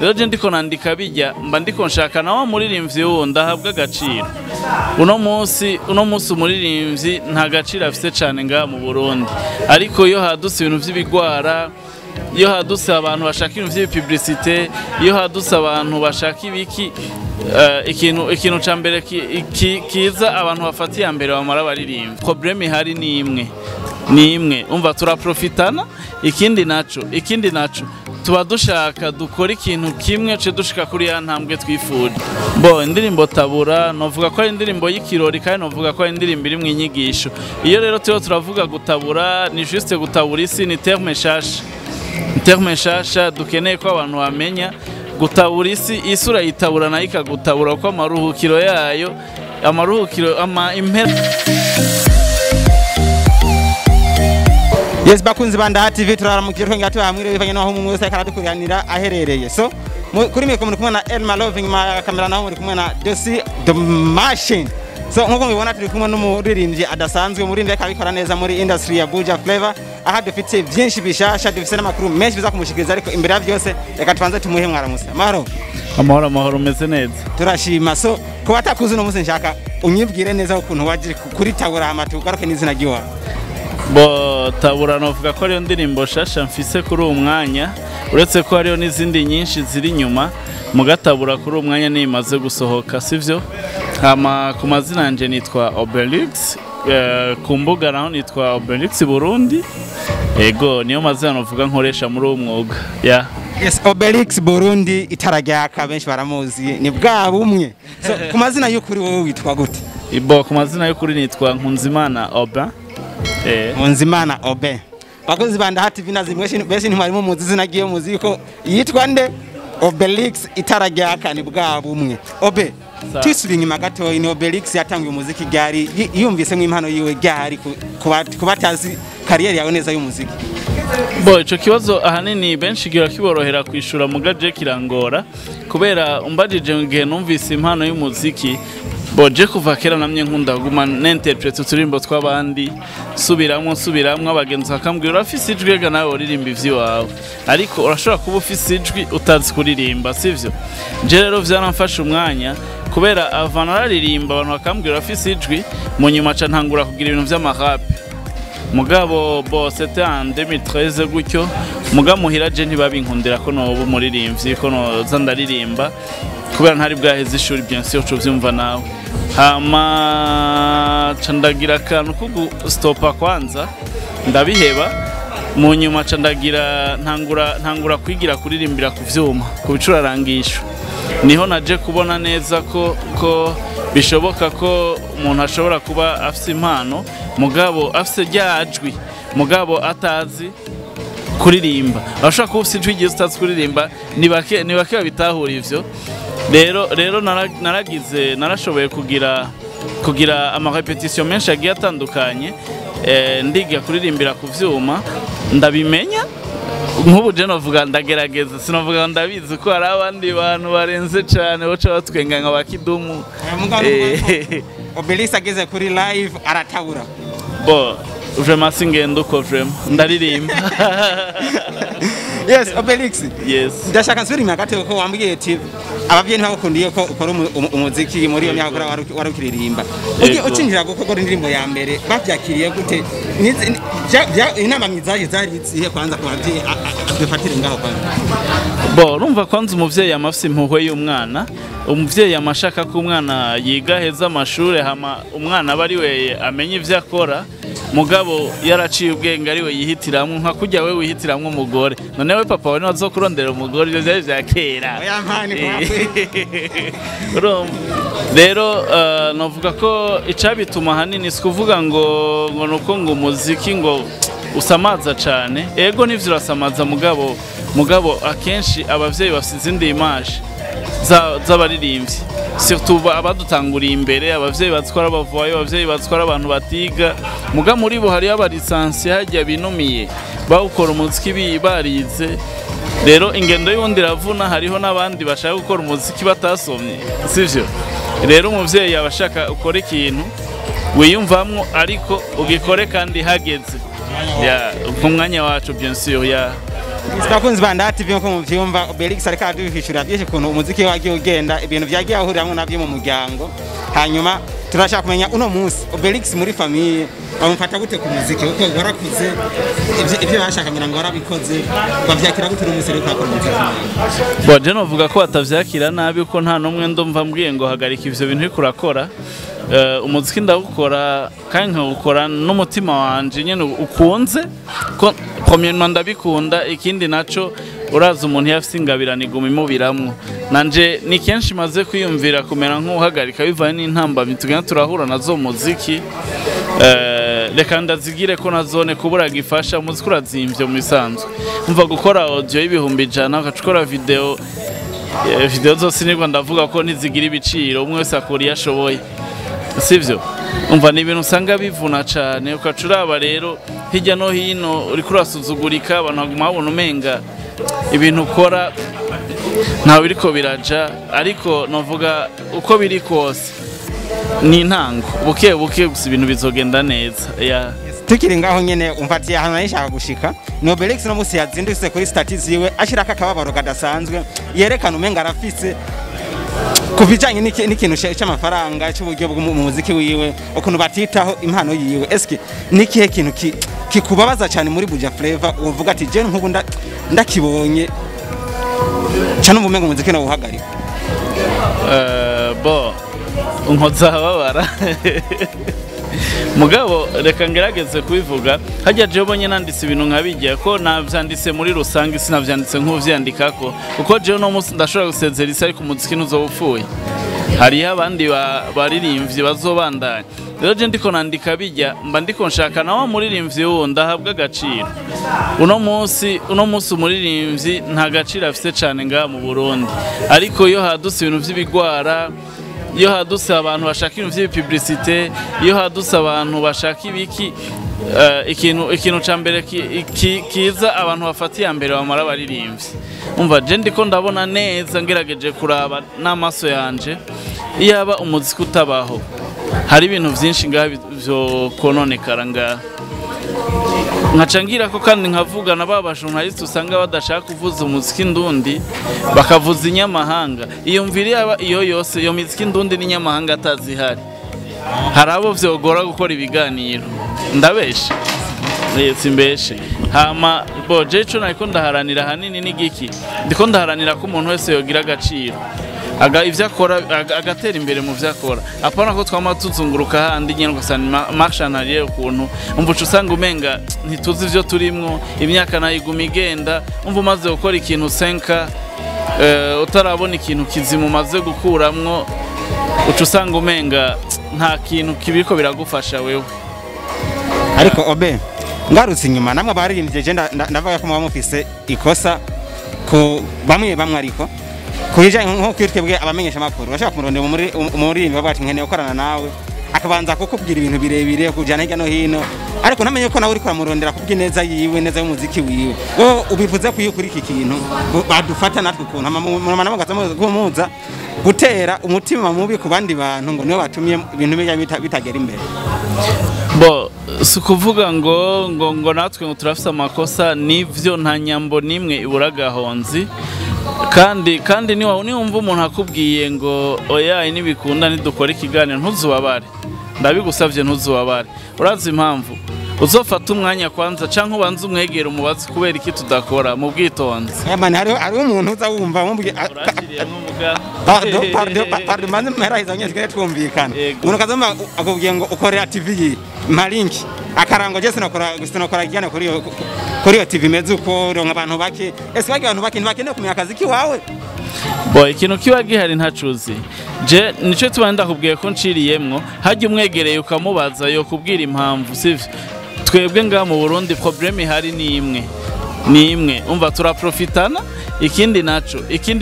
Rero je ndiko nandika bijya, mba ndiko nshaka na wa muririmbyi wundi ahabwa agaciro. Uno munsi umuririmbyi nta gaciro afise cane ngaha mu Burundi, ariko iyo hadutse ibintu vy'ibigwara, iyo hadutse abantu bashaka ibintu vy'ibi publicité, iyo hadutse abantu bashaka ibiki, ikintu ca mbere kiza abantu bafatiye mbere bamara baririmba. Problème ihari ni imwe, ni imwe, umva, turaprofitana. Ikindi naco tuba dushaka dukora ikintu kimwe ce dushika kuri ya ntambwe twifuje. Bo indirimbo Tabura novuga ko ari indirimbo y'ikirori, kandi novuga ko ari indirimbo irimwo inyigisho. Iyo rero turiho turavuga gutabura, ni juste gutabura isi, ni terme nshasha, terme nshasha dukeneye ko abantu bamenya. Gutabura isi, isi urayitabura nayo ikagutabura, kuko amaruhukiro yayo, amaruhukiro ama impera. Yes, bakunzi ba Ndaha TV, turaramukije, twongera tubahamwire bivanye n'aho umwe wese ariko aradukuriranira aherereye. So kuri mikoro muri kumwe na Elma Loving, ma kamera naho muri kumwe na Dosi the Machine. So nkuko mubibona, turi kumwe n'umuririmbyi adasanzwe, umuririmbyi ariko abikora neza muri industry ya Buja Flavor, aha dufite byinshi bishasha, dufite n'amakuru menshi biza kumushikiriza. Ariko imbere ya byose, reka tubanze tumuhe mwaramutse. Amahoro? Amahoro, amahoro, umeze neza? Turashima. So kuba atakuzi, uno munsi nshaka unyibwire neza ukuntu waje kuri Tabura, hama tugaruke n'izina ry'iwawe. Bo Tabura novuga ko ariyo ndirimbo shasha mfise kuri uwo mwanya, uretse ko hariyo n'izindi nyinshi ziri inyuma. Mugatabura kuri uwo mwanya nimaze gusohoka, sivyo? Hama ku mazina yanje nitwa Obelix, ku mbuga naho nitwa Obelix Burundi. Ego, niyo mazina novuga nkoresha muri uwo mwuga ya. Yes, Obelix Burundi, itara ryaka, benshi baramuzi, ni bwa bumwe. So ku mazina y'ukuri wowe witwa gute? Bo ku mazina y'ukuri nitwa Nkunzimana Aubin. Nkunzimana Aubin. Bakozi ba Ndaha TV nazi benshi ntimwari muzi izina ry'iyo, muzi ko yitwa nde? Obelix, itara ryaka, ni bwa bumwe. Obe, twisubira inyuma gatoya, ni Obelix yatanguye umuziki ryari? Yumvise impano yiwe ryari, ku batazi carrière yawe neza y'umuziki? Bo ico kibazo ahanini benshi gira kiborohera kwishura, mugaje kirangora, kubera umbajije mu gihe numvise impano y'umuziki, bo je kuva kera namye nkunda kuguma ninterprète uturimbo tw'abandi, subiramwo nsubiramwo, abagenzi bakambwira: "Urafise ijwi ega, nawe uririmba ivy'iwawe." Ariko urashobora kuba ufise ijwi utazi kuririmba, sivyo? Je rero vyaramfashe umwanya, kubera avant nararirimba abantu bakambwira: "Urafise ijwi." Mu nyuma ca ntangura kugira ibintu vy'ama rap. Mugabo bo c'était en 2013 gutyo, muga muhira je ntibabinkundira ko noba umuririmbyi, ko noza ndaririmba, kubera ntari bwaheze ishuri, bien sûr uco vyumva nawe. Hama ca ndagira akantu ko gustopa kwanza, ndabiheba. Mu nyuma ca ndagira ntangura kwigira kuririmbira ku vyuma, ku bicurarangisho. Niho naje kubona neza ko bishoboka ko umuntu ashobora kuba afise impano, mugabo afise rya jwi, mugabo atazi kuririmba. Abashobora kuba ufise ijwi ryiza utazi kuririmba ni bake babitahura ivyo. Rero naragize, narashoboye kugira ama répétition menshi agiye atandukanye, ndiga kuririmbira ku vyuma, ndabimenya. Nk'ubu je novuga ndagerageza, sinovuga ngo ndabizi, ko hari abandi bantu barenze cane boca batwenga nka bakidumu. Mugabo Obelix ageze kuri live aratabura. Bo vraiment singenda uko, vraiment ndaririmba. Yes, Obelix. Yes. Ndashaka nsubira inyuma gato, ko wambwiye ati abavyeyi ntibagukundiye ko ukora umuziki muri iyo myaka wari ukiririmba. Ucinjira gukora indirimbo ya mbere, bavyakiriye gute? Inama mwizaje zari izihe kwanza ku bavyeyi? Dufatire ngaho kwanza. Bo urumva, kwanza umuvyeyi yama afise impuhwe y'umwana. Umuvyeyi yama ashaka ko umwana yiga heza amashure, hama umwana aba ari we amenya ivyo akora, mugabo yaraciye ubwenge ari we yihitiramwo, nka kurya we wihitiramwo umugore. None we papa wawe niwe azokurondera umugore? Ivyo vyari vya kera. Oya, mpani. Urumva rero, novuga ko icabituma ahanini si kuvuga ngo nuko ngo umuziki ngo usamaza cane. Ego nivyo, urasamaza, mugabo akenshi abavyeyi bafise izindi image z'abaririmbyi, surtout abadutanguriye imbere. Abavyeyi batwara abavoyo, abavyeyi batwara abantu batiga, muga muri bo hariyo aba licenciés hajya binumiye bawukora umuziki barize. Rero ingendo y'ubundi iravuna, hariho n'abandi bashaka gukora umuziki batasomye, sivyo? Rero umuvyeyi yaba ashaka ukora ikintu wiyumvamwo, ariko ugikore kandi hageze ya ku mwanya wacu, bien sûr ya. Twakunze banda TV nko muvyumva, Obelix ariko araduhishura byinshi kuntu umuziki wagiye ugenda, ibintu vyagiye ahuriramwo navyo mu muryango. Hanyuma turashaka kumenya uno munsi Obelix muri famille bamufata gute ku muziki, kuko warakuze ivyo bashaka ngira ngo warabikoze, bavyakira gute uno munsi rero urakora umuziki? Bo je novuga ko batavyakira nabi, ko nta numwe ndumva mbwiye ngo hagarika ivyo bintu uriko urakora. Umuziki ndawukora kandi nkawukora n'umutima wanje nyene ukunze, ko premièrement ndabikunda, ikindi naco uraza umuntu yafise ingabirano iguma imubiramwo. Nanje ni kenshi maze kwiyumvira kumera nk'uhagarika bivanye n'intambamyi tugenda turahura nazo mu muziki. Reka ndazigire ko nazone kubura gifasha umuziki urazimvye mu bisanzwe. Umva gukora audio y'100,000 ugaca ukora video, video zose nirwa ndavuga ko ntizigira ibiciro, umwe wese akora iyo ashoboye, sivyo? Umva ni ibintu usanga bivuna cane, ugaca uraba rero hirya no hino uriko urasuzugurika, abantu baguma babona umenga ibintu ukora ntawe biriko biraja, ariko novuga uko biri kose ni intango, buke buke gusa ibintu bizogenda neza ya. Tukiri ngaho nyene, umfatiye ahantu nari gushika, ni Obelix no musi yazindutse kuri status ziwe ashirako akababaro kadasanzwe, yerekana umenga arafise ku bijanye n'ikintu c'amafaranga c'uburyo bwo mu muziki wiwe, ukuntu batitaho impano yiwe. Eske nikihe kintu kikubabaza cyane muri Buja Flavor uvuga ati je nkubu ndakibonye cyane ubumengo umuziki nawo uhagarika? Bo unkoza hababara mugabo reka ngerageze kubivuga. Hajya jewe bonye nanditse ibintu nkabigiye ko navyanditse muri rusange, sinavyanditse nk'uvyandikako, kuko jewe no munsi ndashobora gusezera isi ariko umuziki ntuzoba upfuye, hariho abandi baririmbyi bazobandanya. Rero je ndiko nandika bijya mba ndiko nshaka na wa muririmbyi wundi ahabwa agaciro. Uno munsi umuririmbyi nta gaciro afise cane ngaha mu Burundi, ariko iyo hadutse ibintu vy'ibigwara, iyo hadutse abantu bashaka ibintu vy'ipublicité, iyo hadutse abantu bashaka ibiki, ikintu ca mbere kiza abantu bafatiye mbere bamara abaririmbyi. Umva je ndiko ndabona neza ngerageje kuraba n'amaso yanje, iyaba umuziki utabaho hari ibintu vyinshi ngaha vyo kononekara ngaha. Nkaca ngira ko kandi nkavuga na ba bajournaliste usanga badashaka kuvuza umuziki ndundi bakavuza inyamahanga. Iyo mviri yaba iyo yose iyo miziki ndundi n'inyamahanga atazihari, hari abo vyogora gukora ibiganiro. Ndabeshe simbeshe. Hama bo je ico nariko ndaharanira hanini n'igiki, ndiko ndaharanira ko umuntu wese yogira agaciro, aga ivyo akora agatera imbere mu vyo akora, apana ko twama tuzunguruka handi nyene ugasanga marche en arrière ukuntu umva uca usanga umenga ntituzi ivyo turimwo, imyaka nayo iguma igenda. Umva umaze gukora ikintu 5 utarabona ikintu kizima umaze gukuramwo, uca usanga umenga nta kintu kibiriko biragufasha wewe. Ariko Obe, ngarutse inyuma namwe abaririmbye je ndavuga ko muba mufise ikosa ku bamwe bamwe, ariko kubijanye nko kwitwebwe abamenyesha makuru bashaka kumurondera muri umuririmbyi bavuga ati nkeneye gukorana nawe, akabanza kukubwira ibintu birebire kujana hirya no hino, ariko ntamenye ko nawe uriko uramurondera kubw'ineza yiwe, neza y'umuziki wiwe. Wowe ubivuze ko iyo kuri iki kintu badufata natwe ukuntu mama mugaza gutera umutima mubi ku bandi bantu ngo nibo batumye ibintu bijya bitagera imbere. Bo si ukuvuga ngo ngo ngo natwe ngo turafise amakosa, nivyo nta nyambo nimwe ibura gahonzi. Kandi niwumva umuntu akubwiye ngo oya nibikunda nidukora ikiganiro, ntuzubabare, ndabigusavye ntuzubabare. Urazi impamvu? Uzofata umwanya kwanza canke ubanze umwegera umubaze kubera iki tudakora mu bwitonzi. Man, hariho umuntu uza wumva mubwi Urashiriyemwo muga. Pardon, pardon, pardon, manze mperaheza nyine twere twumvikana. Yego. Umuntu kazoma akubwiye ngo ukorera TV yi mpa link, akarango je sinakora ikiganiro kuri iyo TV imeze uko, uronka abantu bake. Ese bake abantu bake ntibakeneye kumenya akazi kiwawe? Bo ikintu kiba gihari ntacuzi. Je nico tuba ndakubwiye ko nciriyemwo, hajya umwegereye ukamubaza yo kubwira impamvu, sivyo? Twebwe ngaha mu Burundi problème ihari ni imwe. Ni imwe. Umva turaprofitana, ikindi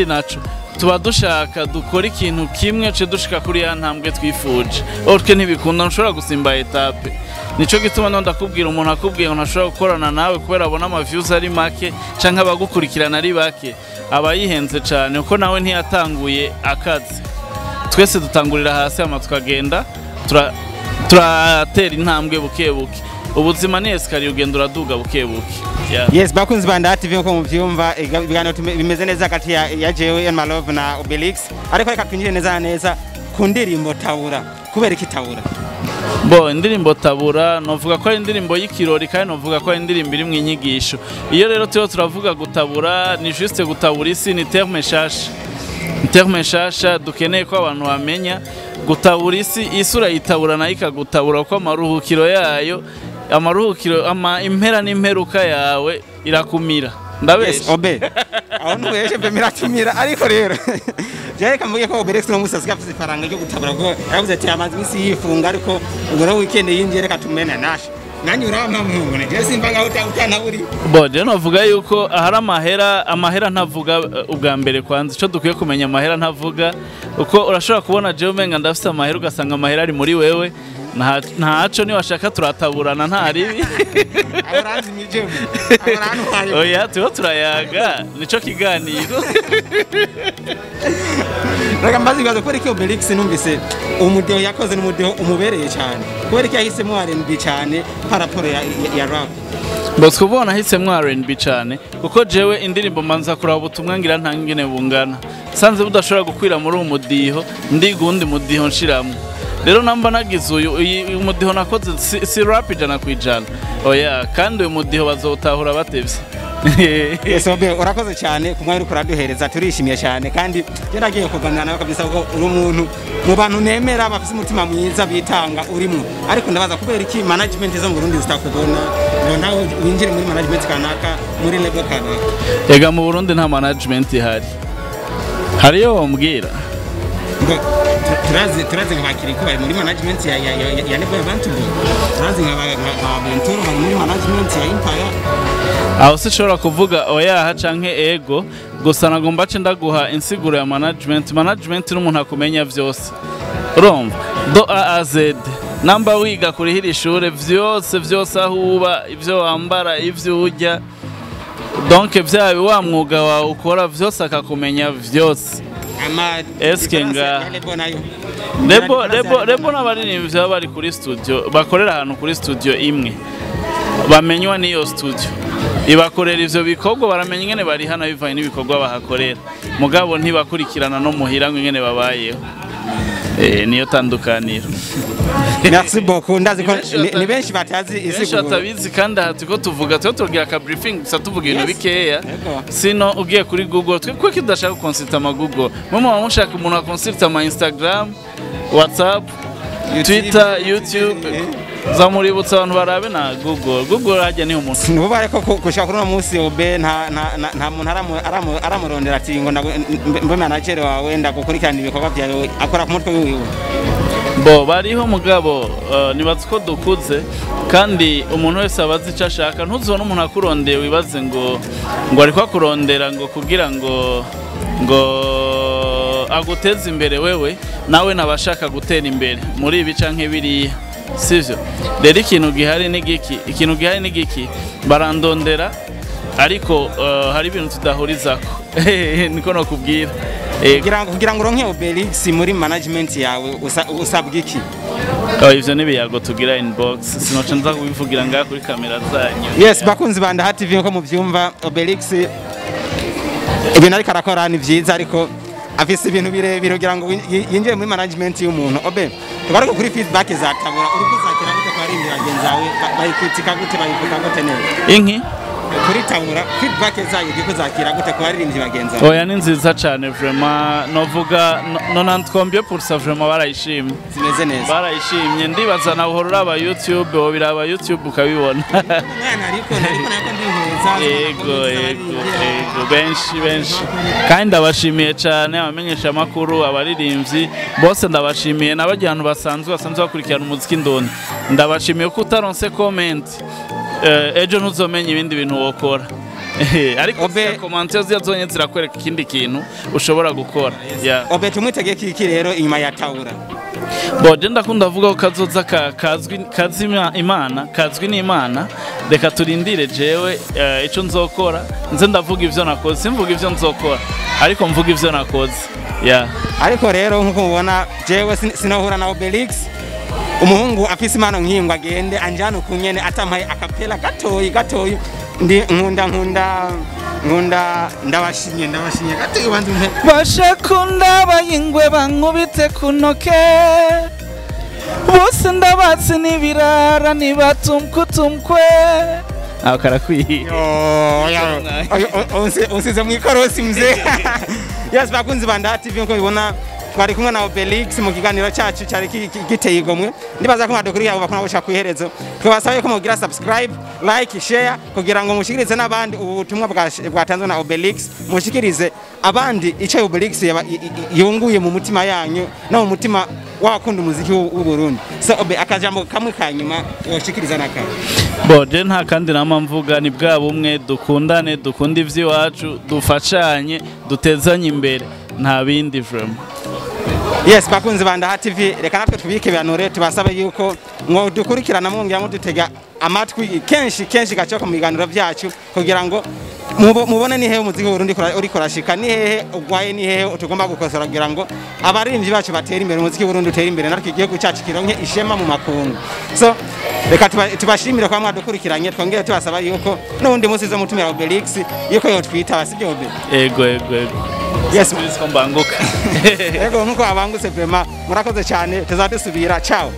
naco tuba dushaka dukora ikintu kimwe ce dushika kuri ya ntambwe twifuje. Orke ntibikunda, ntushobora gusimba etape. Nico gituma no ndakubwira umuntu akubwiye ngo ntashobora gukorana nawe kubera abona ama views ari make canke abagukurikirana ari bake, aba yihenze cane kuko nawe ntiyatanguye akazi. Twese dutangurira hasi hama tukagenda turatera intambwe buke buke. Ubuzima ni escalier, ugenda uraduga buke buke. Yeah. Yes, bakunzi ba Ndaha TV, nko muvyumva, ibiganiro bimeze neza hagati ya jewe and my love na Obelix, ariko reka twinjire neza na neza ku ndirimbo Tabura. Kubera iki Tabura? Bo, indirimbo Tabura novuga ko ari indirimbo y'ikirori, kandi novuga ko ari indirimbo irimwo inyigisho. Iyo rero turiho turavuga gutabura, ni juste gutabura isi, ni terme nshasha, ni terme nshasha dukeneye ko abantu bamenya. Gutabura isi, isi urayitabura nayo ikagutabura, kuko amaruhukiro yayo, amaruhukiro ama impera n'imperuka yawe irakumira. Yes. Ndabesha? Obe, aho ntuheshe mbe miratumira, ariko rero reka mvuge ko Obelix no musi asigaye afise ifaranga ryo gutabura, kuko yavuze ati amaze iminsi yifunga, ariko ubu rero weekend yinjiye, reka tumena nashe nanjye urampa muhungu, jewe simva ngaho utanaburi. Bo, je novuga yuko ahari amahera, amahera ntavuga. Ubwa mbere kwanza ico dukwiye kumenya, amahera ntavuga, uko urashobora kubona jewe umenga ndafise amahera, ugasanga amahera ari muri wewe. Ntaco niwashaka turataburana, nta ribi. Aho uranzimije, aho urantwaye. Oya, turiho turayaga, nico kiganiro. Reka mbaze ibibazo. Kubera iki Obelix? Numvise umudeho yakoze n'umudeho umubereye cyane. Kubera iki yahisemo R&B cyane par rapport ya rap? Bosco, ubona ahisemwo R&B cane kuko jewe indirimbo mbanza kuraba ubutumwa ngira ntangene bungana, sanze budashobora gukwira muri uwo mudiho, ndiga uwundi mudiho nshiramwo. Rero namba nagize uyu mudiho nakoze, si rap 100%, oya, kandi uyu mudiho bazowutahura batevye. Yes, Obe, urakoze cyane ku mwanya uriko uraduhereza, turishimiye cyane, kandi je nagiye kuganira nawe kabisa kuko uri umuntu mu bantu nemera bafise umutima mwiza, bitanga urimo. Ariko ndabaza, kubera iki management zo mu Burundi zitakubona ngo nawe winjire muri management kanaka, muri label kanaka? Ega mu Burundi nta management ihari, hariyo wombwira? Ngo turazi nka bakiriko bari muri management ya label ya Bantu, turazi nka Benturo bari muri management ya Empire. Aho sinshobora kuvuga oyaha canke ego, gusa nagomba ce ndaguha insiguro ya management. Management n'umuntu akumenya vyose, urumva, de A à Z, namba wiga kurihira ishure, vyose vyose, aho uba, ivyo wambara, ivyo urya, donc vyaba wa mwuga wawe ukora, vyose akakumenya vyose. Ama Eske différence nga ya label nayo? Label n'abaririmbyi baba bari kuri studio, bakorera ahantu kuri studio imwe, bamenywa n'iyo studio ibakorera ivyo bikorwa, baramenya ingene barihana bivanye n'ibikorwa bahakorera, mugabo ntibakurikirana no muhira ngo ingene babayeho. Niyo tandukaniro. Merci beaucoup, ndazi ko Ni benshi ni benshi batazi benshi insiguro. Batabizi, kandi aha turiko tuvuga, tuba tugira aka briefing gusa, tuvuga ibintu bikeya. Yego. Sino ugiye kuri Google, twe kuko tudashaka consulta ama Google, mwe muba mushaka umuntu akonsulta ama Instagram, WhatsApp, YouTube. Twitter, YouTube. Zamuributsa abantu barabe na Google. Google hajya niho umuntu Nubu ariko gushika kuri uno munsi, Obe, nta muntu aramurondera ati ngo mbe manager wawe, ndagukurikirana ibikorwa byawe, akora ku mutwe wiwe? Bo, bariho, mugabo nibaza ko dukuze, kandi umuntu wese aba azi icyo ashaka. Ntuzibone umuntu akurondeye wibaze ngo ariko akurondera ngo kugira ngo aguteze imbere wewe, nawe nabashaka gutera imbere muri ibi canke biriya, sivyo? Rero ikintu gihari ni giki? Ikintu gihari ni giki? Barandondera, ariko hari ibintu tudahurizako, niko nokubwira. Kugira ngo uronke Obelix muri management yawe usabwa iki? Oh, ivyo ni ibiyago tugira inbox, sinoca nza kubivugira ngaha kuri kamera zanyu. Yes, bakunzi ba Ndaha TV, nko muvyumva, Obelix ibintu ariko arakora ni vyiza, ariko afise ibintu birebire kugira ngo yinjire muri management y'umuntu. Obe, tugaruke kuri feedback za Tabura. Uri kuzakira gute kwa baririmbyi bagenzi bawe? Bayikritika gute, bayivuga gute neza? Inki? Kuri Tabura, feedback zayo uri kuzakira gute ku baririmbyi bagenzi bawe? Oya, ni nziza cane vraiment, novuga nonante pour cent vraiment barayishimye. Zimeze neza. Barayishimye, ndibaza nawe uhora uraba YouTube, wobiraba YouTube ukabibona. Umwana ariko nako ndiheza. Ego, benshi benshi, kandi ndabashimiye cane abamenyesha amakuru, abaririmbyi bose ndabashimiye, n'abarya abantu basanzwe bakurikirana umuziki ndundi ndabashimiye, ko utaronse comment ejo ntuzomenya ibindi bintu wokora. Ariko commentaire ziya zonyene zirakwereka ikindi kintu ushobora gukora. Yeah. Obe, tumwitege kiki rero inyuma ya Tabura? Bo, je ndakunda kuvuga ko kazoza kazwi kazi Imana, kazwi n'Imana. Reka turindire. Jewe ico nzokora, nze ndavuga ivyo nakoze, simvuga ivyo nzokora, ariko mvuga ivyo nakoze, yeah. Ariko rero nkuko mubona, jewe sinahura na Obelix, umuhungu afise impano nk'iyi, ngo agende anjane ukunyene atampaye acapella gatoyi gatoyi. Ndi nkunda ndabashimye gato, ubanza umpe. Bashakunda bayingwe bankubite ku ntoke bose, ndabatsi n'ibirara nibatumkutumkwe, aho karakwiye. Yo, unsize mu ikorosi mzee. Yes, bakunzi ba Ndaha TV, nkuko mubibona twari kumwe na Obelix mu kiganiro cyacu cyari giteye igomwe. Ndibaza ko mwadukurikira kuva kuna gushaka kwiherezo. Twabasaba ko mugira subscribe, like, share kugira ngo mushikirize n'abandi ubu butumwa bwatanzwe na Obelix, mushikirize abandi icyo Obelix yunguye mu mutima yanyu no mu mutima w'abakunda umuziki w'u Burundi. So Obe, akajambo kamwe ka nyuma woshikiriza n'akamwe. Bo je nta kandi nama mvuga, ni bwa bumwe, dukundane, dukunde ivy'iwacu, dufashanye, dutezanye imbere, nta bindi vraiment. Yes, bakunzi ba Ndaha TV, reka natwe tubike bihanure, tubasabe yuko ngo dukurikirana, mwongera mudutega amatwi kenshi kenshi gacoka mu biganiro byacu kugira ngo mubone ni hehe umuziki w'Uburundi uriko urashika, ni hehe ugwaye, ni hehe tugomba gukosora kugira ngo abaririmbyi bacu batere imbere, umuziki w'Uburundi utere imbere, natwe igihugu cyacu kironke ishema mu makungu. So reka tubashimire kwa mwadukurikiranye, twongere tubasaba yuko n'ubundi munsi zo mutumira Obelix yuko yotwitaba, sibyo Obe? Ego. Yes. Ko mbanguka. Ego, nkuko abangutse vraiment, murakoze cyane, tuzadusubira, ciao.